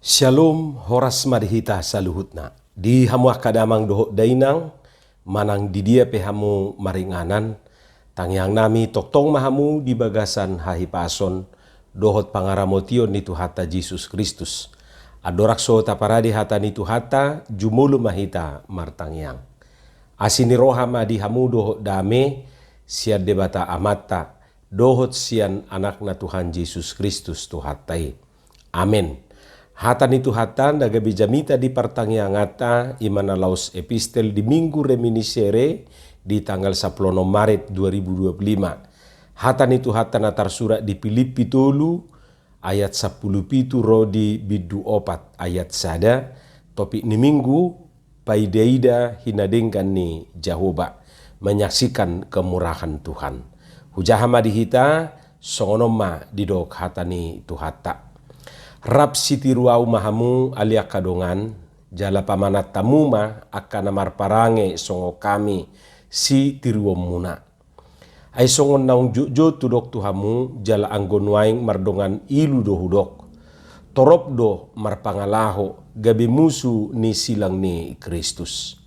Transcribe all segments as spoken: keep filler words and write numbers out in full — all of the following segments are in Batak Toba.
Syalom, horas ma di hita saluhutna. Di hamu angka damang dohot dainang, manang di dia pe hamu maringanan, tangiang nami tongtong ma hamu di bagasan hahipason dohot pangaramotion ni Tuhanta Jesus Kristus. Andorang so taparade hata ni Tuhanta, jumolo ma hita martangiang. Asi ni roha ma di hamu dohot dame, sian Debata Amanta, dohot sian Anakna Tuhan Jesus Kristus Tuhanta i. Amen. Hata ni Tuhanta na gabe jamita di partangianganta, i ma na laos epistel di Minggu Reminiscere di tanggal sampulu onom Maret dua ribu dua puluh lima. Hata ni Tuhanta na tarsurat di Pilippi tolu ayat sampulu pitu ro di bindu opat ayat sada, topik ni Minggu, paidaida hinadenggan ni Jahowa, menyaksikan kemurahan Tuhan. Hujaha ma di hita, songon on ma didok hata ni Tuhanta. Rap sitiru ahu ma hamu ale angka dongan, jala pamanat hamu ma angka na marparange songon hami sitiruonmuna. Ai songon naung jotjot hudok tu hamu, jala anggo nuaeng mardongan ilu do hudok. Torop do marpangalaho, gabe musu ni silang ni Kristus.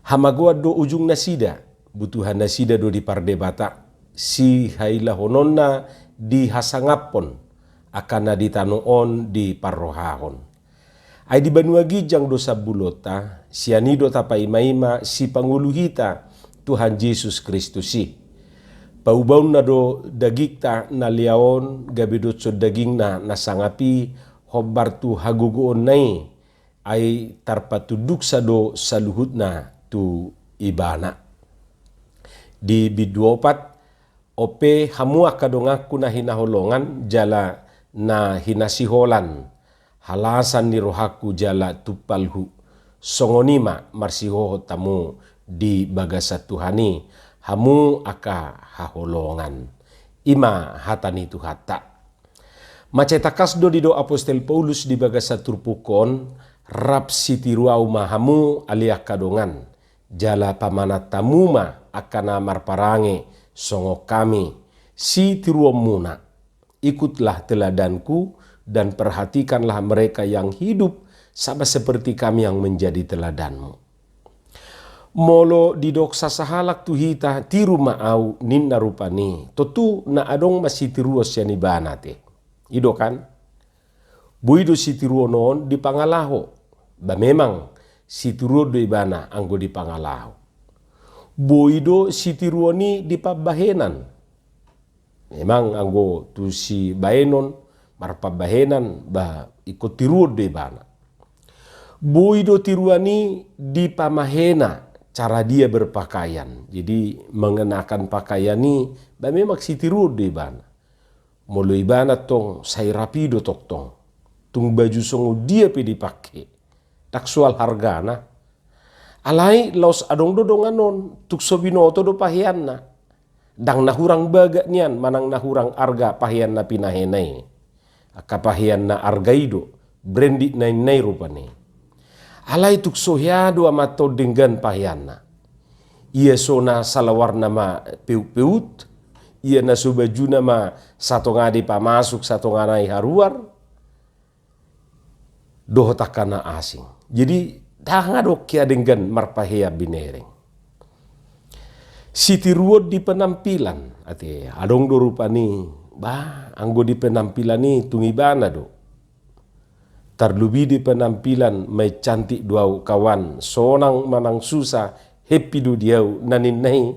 Hamagoan do ujung nasida, butuhan nasida do di pardebata, sihailahononna dihasangaphon, angka na di tano on diparrohahon. Ai di banua ginjang do sambulonta, sian i do tapaimaima sipangolu hita Tuhan Jesus Kristus i. Paubaonna do dagingta na liaon gabe doshon dagingna na sangap i hombar tu hagogoonna i, ai tarpatunduksa do saluhutna tu Ibana. Di bindu opat, on pe hamu angka donganku na hinaholongan jala na hinasiholan, halasan ni rohangku jala tumpalhu, songon i ma marsihohot hamu di bagasan Tuhan i, hamu angka haholongan. I ma hata ni Tuhanta. Mansai tangkas do didok apostel Paulus di bagasan turpuk on, rap sitiru ahu ma hamu ale angka dongan, jala pamanat hamu ma angka na marparange songon hami sitiruonmuna. Ikutlah teladanku dan perhatikanlah mereka yang hidup sama seperti kami yang menjadi teladanmu. Molo didok sasahalak tu hita, tiru ma ahu ninna rupani, tontu na adong ma sitiruon sian ibana te. I do kan? Boi do sitiruon on dipangalaho. Ba memang sitiruon do ibana anggo dipangalaho. Boi do sitiruon i dipambahenan. Memang anggo tu sibahenon marpambahenan, ba ingkon tiruon do ibana. Boi do tiruon i dipamahena, cara dia berpakaian. Jadi mengenakan pakaian i, ba memang sitiruon do ibana. Molo ibana tong sai rapi do tongtong. Tung baju songon dia pe dipake, ndang soal hargana. Alai laos adong do dongan on, tung so binoto do paheanna. Ndang na hurang bagak nian manang na hurang arga pahean na pinahena i. Angka pahean na arga i do, branded na ninna i rupani. Alai tung so hea do amanta on denggan paheanna. Ia so na salawarna ma peutpeut, ia na so bajuna ma satonga dipamasuk satonga nai haruar, dohot angka na asing. Jadi ndang adong hea denggan marpahean binereng. Sitiruon di penampilan, ate, adong do rupani, ba, anggo di penampilan i tung ibana do. Tarlobi di penampilan, main cantik do ahu kawan, sonang manang susa, happy do di ahu, na ninna i.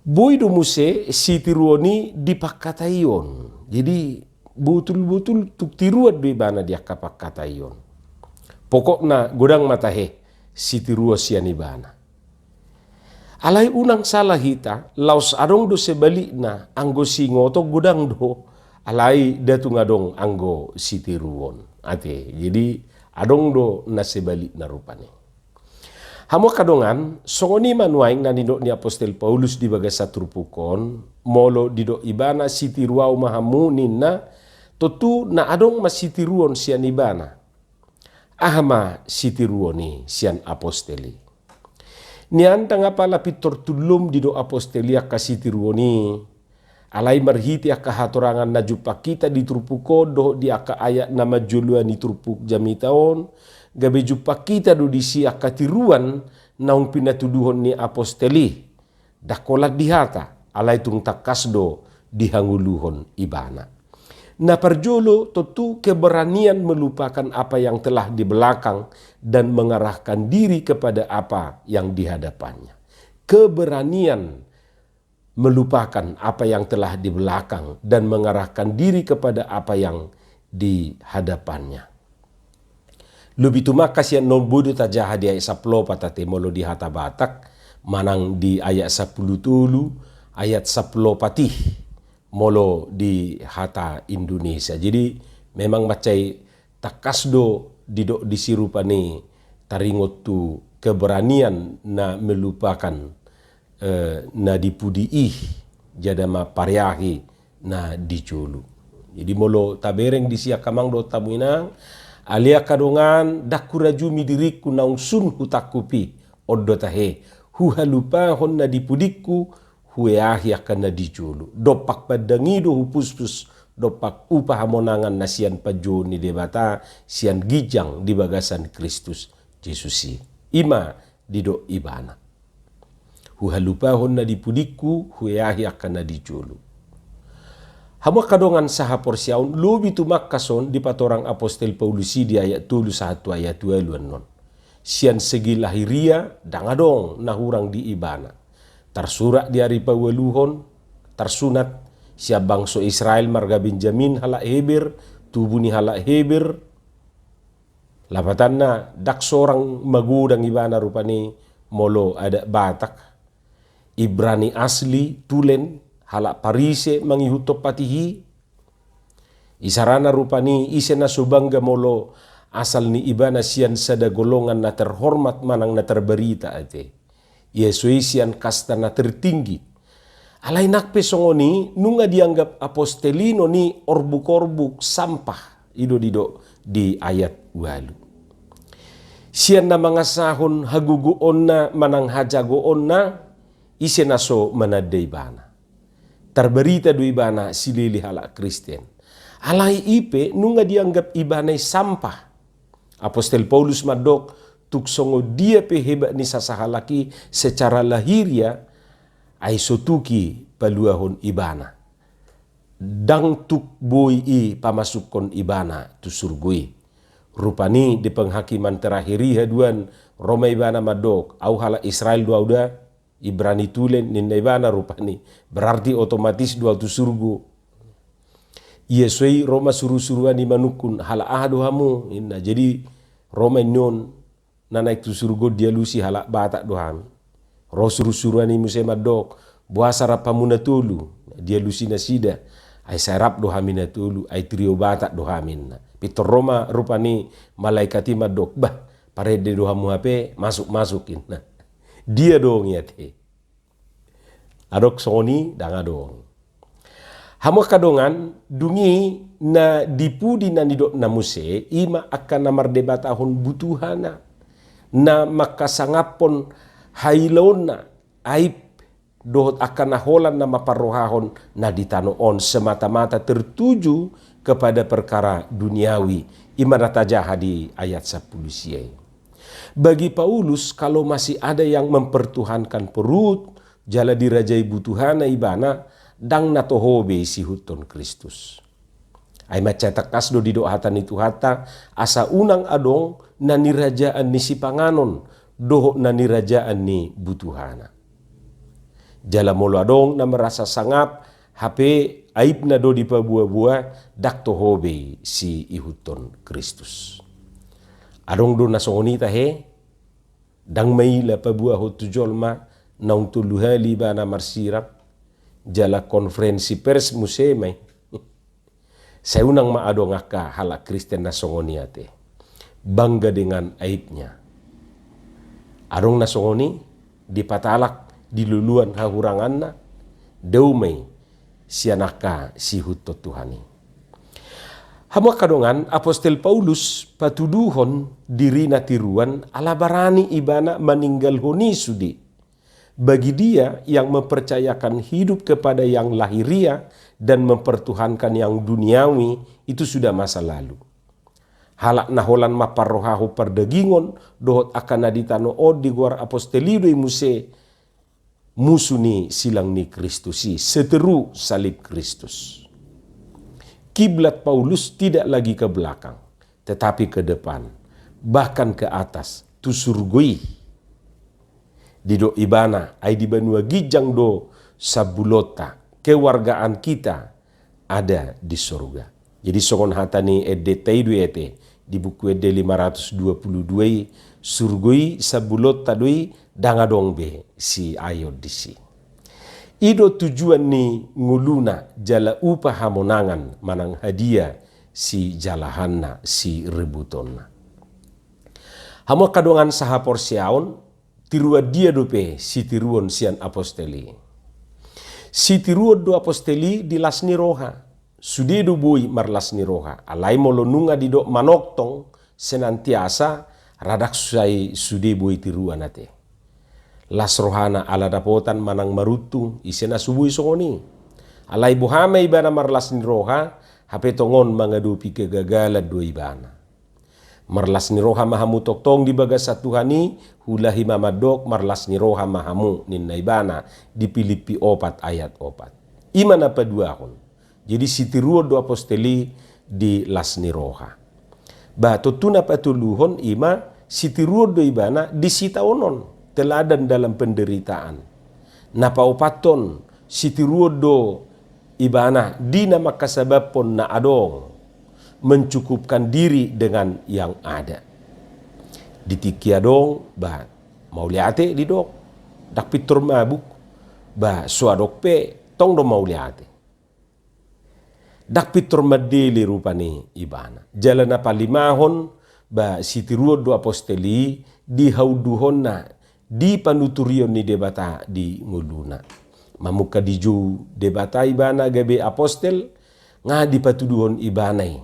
Boi do muse sitiruon i di pangkataion. Jadi botul-botul tung tiruon do ibana di angka pangkataion. Pokokna godang ma tahe sitiruon sian ibana. Alai unang sala hita, laos adong do sebalikna, anggo siingoton godang do, alai nda tung adong anggo sitiruon. Ate, jadi adong do na sebalikna rupani. Hamu angka dongan, songon i ma nuaeng na nidok ni apostel Paulus di bagasan turpuk on, molo didok ibana sitiru ahu ma hamu ninna, tontu na adong ma sitiruon sian ibana. Aha ma sitiruon i sian apostel i? Nian ndang apala pintor tullom didok apostel i angka sitiruon i, Alai marhite angka hatorangan na jumpang hita di turpuk on dohot di angka ayat na manjoloani turpuk jamita on, gabe jumpang hita do disi angka tiruan naung pinatuduhon ni apostel i. Ndang holan di hata, alai tung tangkas do dihangoluhon ibana. Na parjolo tontu keberanian melupakan apa yang telah di belakang dan mengarahkan diri kepada apa yang di hadapannya. Keberanian melupakan apa yang telah di belakang dan mengarahkan diri kepada apa yang di hadapannya. Lobi tumangka sian na umboto tajaha di ayat sampulu opat ate molo di hata Batak, manang di ayat sampulu tolu, ayat sampulu opat i molo di hata Indonesia. Jadi memang mansai tangkas do didok disi rupani taringot tu keberanian na melupakan eh, na di pudi i, jada ma pareahi na di jolo. Jadi molo tabereng disi angka amang dohot hamu inang, ale angka dongan, ndang hurajumi diringku naung sun hutangkup i, on do tahe, huhalupahon na di pudingku, hueahi angka na di jolo. Dompak pandang i do hupuspus, dompak upa hamonangan na sian panjouon ni Debata, sian ginjang di bagasan Kristus Jesus i. I ma didok ibana. Huhalupahon na di pudingku, hueahi angka na di jolo. Hamu angka dongan sahaporseaon, lobi tumangka son dipatorang apostel Paulus i di ayat tolu sahat tu ayat ualu annon. Sian segi lahir ia ndang adong na hurang di ibana. Tarsurat di ari paualuhon, tarsunat, sian bangso Israel marga Benjamin halak Heber, tubu ni halak Heber, lapatanna ndang sorang magodang ibana rupani molo adat Batak. Ibrani asli, tulen, halak Parise mangihuthon patih i. Isarana rupani ise na so bangga molo asal ni ibana sian sada golongan na terhormat manang na terbarita ate. Ia so i sian kasta na tertinggi. Alai nang pe songon i nunga dianggap apostel i non i orbuk-orbuk sampah. I do didok di ayat ualu. Sian na mangasahon hagogoonna manang hajagoonna ise na so mananda ibana. Tarbarita do ibana silili halak Kristen. Alai i pe nunga dianggap ibana i sampah. Apostel Paulus mandok, tung songon dia pe hebat ni sasahalak i secara lahiriah, ai so tuk i paluahon ibana. Ndang tuk boi i pamasukkon ibana tu surgo i. Rupani di penghakiman terakhir i haduan ro ma ibana mandok, au halak Israel do au da, Ibrani tulen ninna ibana rupani. Berarti otomatis do au tu surgo. Ia so i ro ma suru-suruan i manungkun, halak aha do hamu? Inna. Jadi ro ma innon na naik tu surgo dialusi halak Batak do hami. Ro suru-suruan i muse mandok, boasa rap hamu na tolu? Dialusi nasida. Ai sai rap do hami na tolu, ai trio Batak do hami inna. Pintor ro ma rupani malaikat i mandok, bah, parende do hamu hape, masuk-masuk inna. Dia dong i ate. Adong songon i ndang adong. Hamu angka dongan, dung i na di pudi na nidokna muse, i ma angka na mardebatahon butuhana, na mangkasangaphon hailaonna, aib, dohot angka na holan na mamparrohahon na di tano on semata-mata tertuju kepada perkara duniawi, i ma na tajaha di ayat sampulu sia i. Bagi Paulus, kalau masih ada yang mempertuhankan perut, jala dirajai butuhana ibana, ndang na toho be i siihuthon Kristus. Ai mansai tangkas do didok hata ni Tuhanta, asa unang adong na nirajaan ni sipanganon, dohot na nirajaan ni butuhana. Jala molo adong na merasa sangap, hape aibna do dipaboa-boa, ndang toho be i siihuthon Kristus. Adong do na songon i tahe, ndang maila paboahon tu jolma, naung tolu hali ibana marsirang, jala konferensi pers muse ma i. Sai unang ma adong angka halak Kristen na songon i ate. Bangga dengan aibnya. Adong na songon i, dipatalak, diluluan hahuranganna, dao ma i sian angka siihuthon Tuhan i. Hamu angka dongan, apostel Paulus patuduhon dirina tiruan ala barani ibana maninggalhon i sude. Bagi dia yang mempercayakan hidup kepada yang lahiriah dan mempertuhankan yang duniawi, itu sudah masa lalu. Halak na holan mamparrohahon pardagingon dohot angka na di tano on digoar apostel i do i muse musu ni silang ni Kristus i, seteru salib Kristus. Kiblat Paulus tidak lagi ke belakang, tetapi ke depan, bahkan ke atas, tu surgo i. Didok ibana, ai di banua ginjang do sambulonta, kewargaan kita ada di sorga. Jadi songon hata ni endenta i do i ate, di buku ende lima ratus dua puluh dua i, surgo i sambulonta do i, ndang adong be siaeon disi. I do tujuan ni ngoluna jala upa hamonangan manang hadia sijalahanna, sirebutonna. Hamu angka dongan sahaporseaon, tiruan dia dope sitiruon sian apostel i? Sitiruon do apostel i di las ni roha. Sude do boi marlas ni roha. Alai molo nunga didok manongtong senantiasa, rada sai sude boi tiruan ate. Las rohana ala dapotan manang maruntung, ise na so boi songon i. Alai boha ma ibana marlas ni roha, hape tongon mangadopi kegagalan do ibana. Marlas ni roha ma hamu tongtong di bagasan Tuhan i, huulahi ma mandok marlas ni roha ma hamu, ninna ibana di Pilippi opat ayat opat. I ma na paduahon. Jadi sitiruon do apostel i di las ni roha. Ba tontu na patoluhon i ma sitiruon do ibana di sitaonon, teladan dalam penderitaan. Na paopathon, sitiruon do ibana di na mangkasababhon na adong, mencukupkan diri dengan yang ada. Di tingki adong, ba mauliate didok, ndang pintor mabuk, ba so adong pe tong do mauliate. Ndang pintor mandele rupani ibana. Jala na palimahon, ba sitiruon do apostel i di haunduhonna, di panuturion ni Debata di ngoluna. Mamungka dijou Debata ibana gabe apostel, nga dipatuduhon ibana i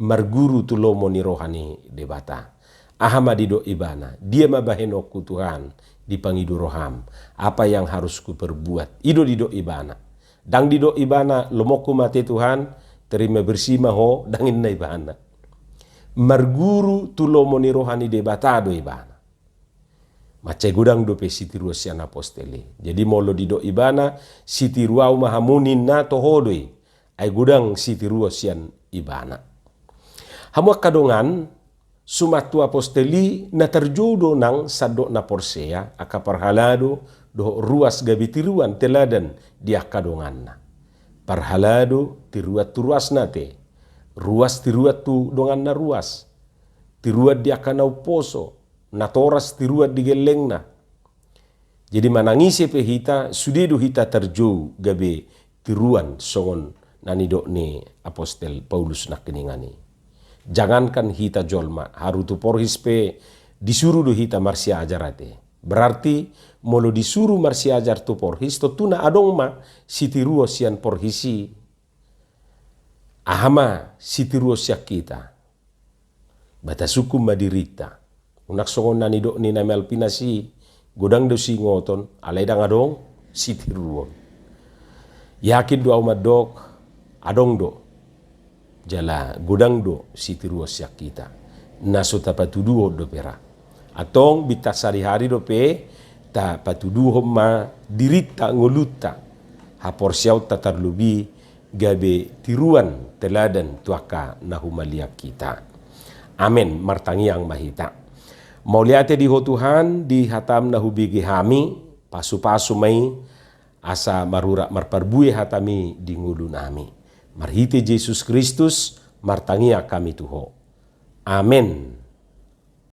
marguru tu lomo ni roha ni Debata. Aha ma didok ibana? Dia ma bahenonku Tuhan, di pangido roham. Apa yang harus kuperbuat? I do didok ibana. Ndang didok ibana, lomoku ma ate Tuhan, terima bersih ma ho, ndang ninna ibana. Marguru tu lomo ni roha ni Debata do ibana. Mansai godang dope sitiruon sian apostel i. Jadi molo didok ibana, sitiru au ma hamu ninna toho do i. Ai godang sitiruon sian ibana. Hamu angka dongan, suman tu apostel i na tarjou do nang sandok na porsea, angka parhalado dohot ruas gabe tiruan teladan di angka donganna. Parhalado tiruan tu ruasna ate. Ruas tiruan tu donganna ruas. Tiruan di angka na umposo, natoras tiruan di gellengna. Jadi manang ise pe hita, sude do hita tarjou gabe tiruan songon na nidok ni apostel Paulus nangkiningan i. Jangankan hita jolma, haru tu porhis pe disuru do hita marsiajar ate. Berarti molo disuru marsiajar tu porhis, tontu na adong ma sitiruon sian porhis i. Aha ma sitiruon sian hita? Ba tasungkun ma dirinta. Unang songon na nidok ni na Malvinas i, godang do siingoton, alai ndang adong sitiruon. Yakin do au mandok, adong do. Jala godang do sitiruon sian hita. Na so tapatuduhon dope ra. Antong bintang sadihari dope tapatuduhon ma dirinta, ngolunta, haporseaonta, tarlobi gabe tiruan teladan tu angka na humaliang hita. Amen. Martangiang ma hita. Mauliate di Ho Tuhan, di hatam na hubege hami, pasupasu ma i asa marurat marparbue hatami di ngolunami. Marhite Jesus Kristus, martangiang hami tu Ho. Amen.